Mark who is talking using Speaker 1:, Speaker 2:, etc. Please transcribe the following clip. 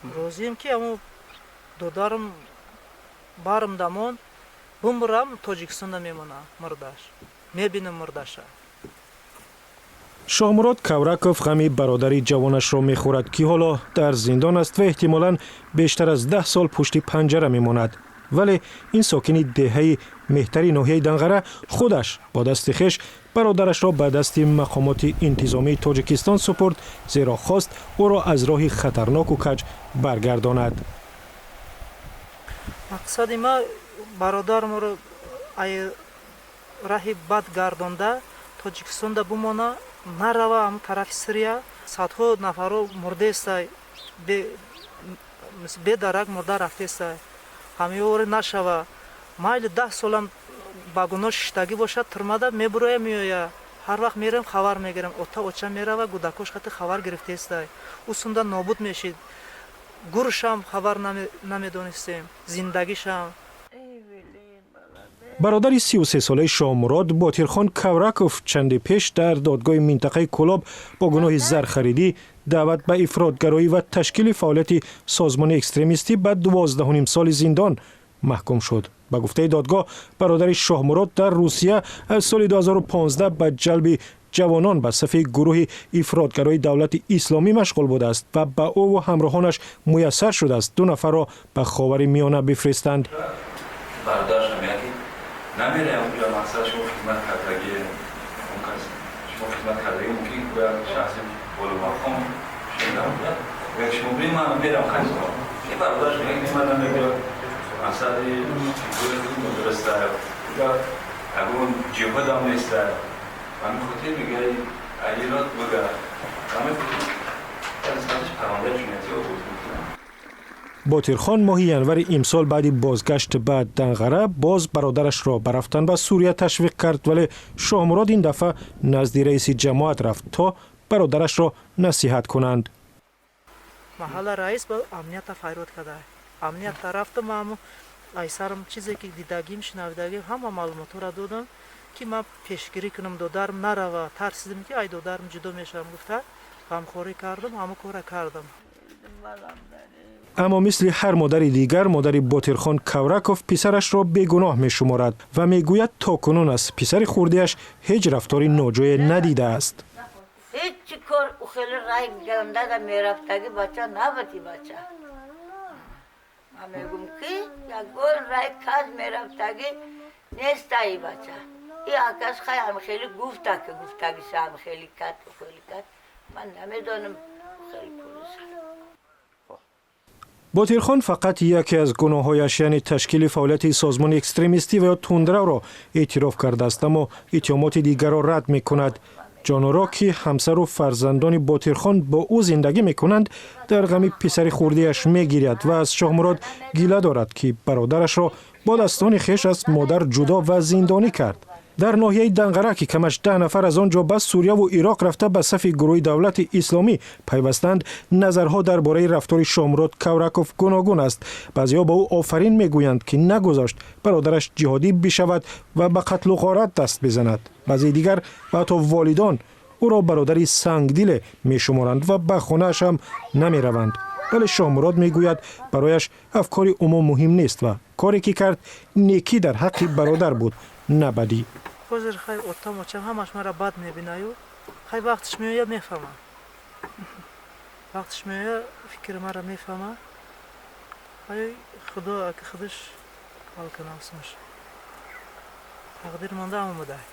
Speaker 1: Розием, ки ҳамо додарам барм дамон бумрам, Тоҷикистонда мемонам, мурдаш мебинам мурдаша.
Speaker 2: Шоҳмурод Кавраков ғами бародари ҷавонашро мехӯрад, ки ҳоло дар зиндон аст ва эҳтимолан бештар аз 10 сол пушти панҷара мемонад. Вале ин сокини деҳаи Меҳтари ноҳияи Данғара худаш бо дасти хеш бародарашро ба дасти мақомоти интизомии Тоҷикистон супурд, зеро хост ӯро аз роҳи хатарноку каҷ баргардонад.
Speaker 1: Мақсади ма бародарамро ай раҳи бад гардонда, Тоҷикистонда бумона, нарава ҳам тарафи Сирия. Садҳо нафаро мурдестай, бедарак мурда рафтестай. Ҳамёре нашава. Майли, 10 солам ба гуноҳ шиштагӣ бошад турмада, мебуроя, меоя. Ҳар вақт мерем, хабар мегирем. Ота оча мерава, гудакош хати хабар гирифтестай. Ӯ сунда нобуд мешид, гуршам хабар намедонистем, зиндагишам.
Speaker 2: Бародари 33-солаи Шоҳмурод, Ботирхон Кавраков, чанде пеш дар додгоҳи минтақаи Кӯлоб бо гуноҳи зархаридӣ, даъват ба ифротгароӣ ва ташкили фаъолияти созмони экстремистӣ ба 12,5 соли зиндон маҳкум шуд. Ба гуфтаи додгоҳ, бародари Шоҳмурод дар Русия аз соли 2015 ба ҷалби ҷавонон ба сафи гурӯҳи ифротгарои Давлати Исломӣ машғул будааст ва ба ӯву ҳамроҳонаш муяссар шудааст ду нафарро ба Ховари Миёна бифиристанд.
Speaker 3: Намераям унҷа. Мақсад, шумо хизмат кардагӣ, он кас шумо хизмат кардагӣ, мумкин як шахси боломақом шуда буда. Шумо биред, ман мерам. Хайзо бародараш мегӯяд, ман намегӯям. Мақсади дуруста, ягон ҷиҳодам неста. Ҳамин хотир мегӯяд, айрод бага. Ҳамин хотир нисбаташ парвандаи ҷиноятӣ оғоз мекунам.
Speaker 2: Ботирхон моҳи январи имсол баъди бозгашт ба Данғара боз бародарашро ба рафтан ба Сурия ташвиқ кард. Вале Шоҳмурод ин дафъа назди раиси ҷамоат рафт, то бародарашро насиҳат кунанд.
Speaker 1: Маҳалла раис ба амнията фарёд карда. Амнията рафтам, ҳамо айсарам чизе ки дидагим, шунавидагим, ҳама маълумотҳоро додам, ки ман пешгирӣ кунам, додарам нарава. Тарсидим, ки ай додарам ҷудо мешавам гуфта, ғамхорӣ кардам, ҳама кора кардам.
Speaker 2: Аммо мисли ҳар модари дигар, модари Ботирхон Кавраков писарашро бегуноҳ мешуморад ва мегӯяд, то кунун аз писари хурдиаш ҳеҷ рафтори ноҷое надидааст.
Speaker 4: Ҳеҷ кор хеле рай гандада мерафтаги бача набуд и бача. Ман мегум, ки ягон рай каз мерафтаги неста и бача. И акас хай ам хеле гуфта, ки гуфтагиша ам хеле кат, хеле кат, ман намедонам, хеле пулиса.
Speaker 2: Ботирхон фақат яке аз гуноҳҳояш, яъне ташкили фаъолияти созмони экстремистӣ ва ё тундравро эътироф кардааст, аммо иттиҳомоти дигарро рад мекунад. Ҷоноро, ки ҳамсару фарзандони Ботирхон бо ӯ зиндагӣ мекунанд, дар ғами писари хурдиаш мегиряд ва аз Шоҳмурод гила дорад, ки бародарашро бо дастони хеш аз модар ҷудо ва зиндонӣ кард. Дар ноҳияи Данғара, ки камаш 10 нафар аз он ҷо ба Сурияву Ироқ рафта, ба сафи гурӯҳи Давлати Исломӣ пайвастанд, назарҳо дар бораи рафтори Шоҳмурод Кавраков гуногун аст. Баъзеҳо ба ӯ офарин мегӯянд, ки нагузошт бародараш ҷиҳодӣ бишавад ва ба қатлу ғорат даст бизанад. Баъзеи дигар ва ҳатто волидон ӯро бародари сангдиле мешуморанд ва ба хонааш ҳам намераванд. Вале Шоҳмурод мегӯяд, барояш афкори умум муҳим нест ва коре ки кард, некӣ дар ҳаққи бародар буд, на бадӣ.
Speaker 1: Ҳозир хай отам, очам ҳамаш мара бад мебинаю. Хай, вақташ меоя, мефаҳмам. Вақташ меоя, фикри мара мефаҳма. Хай, Худо аки худаш ҳал кунад. Тақдир монда омадай.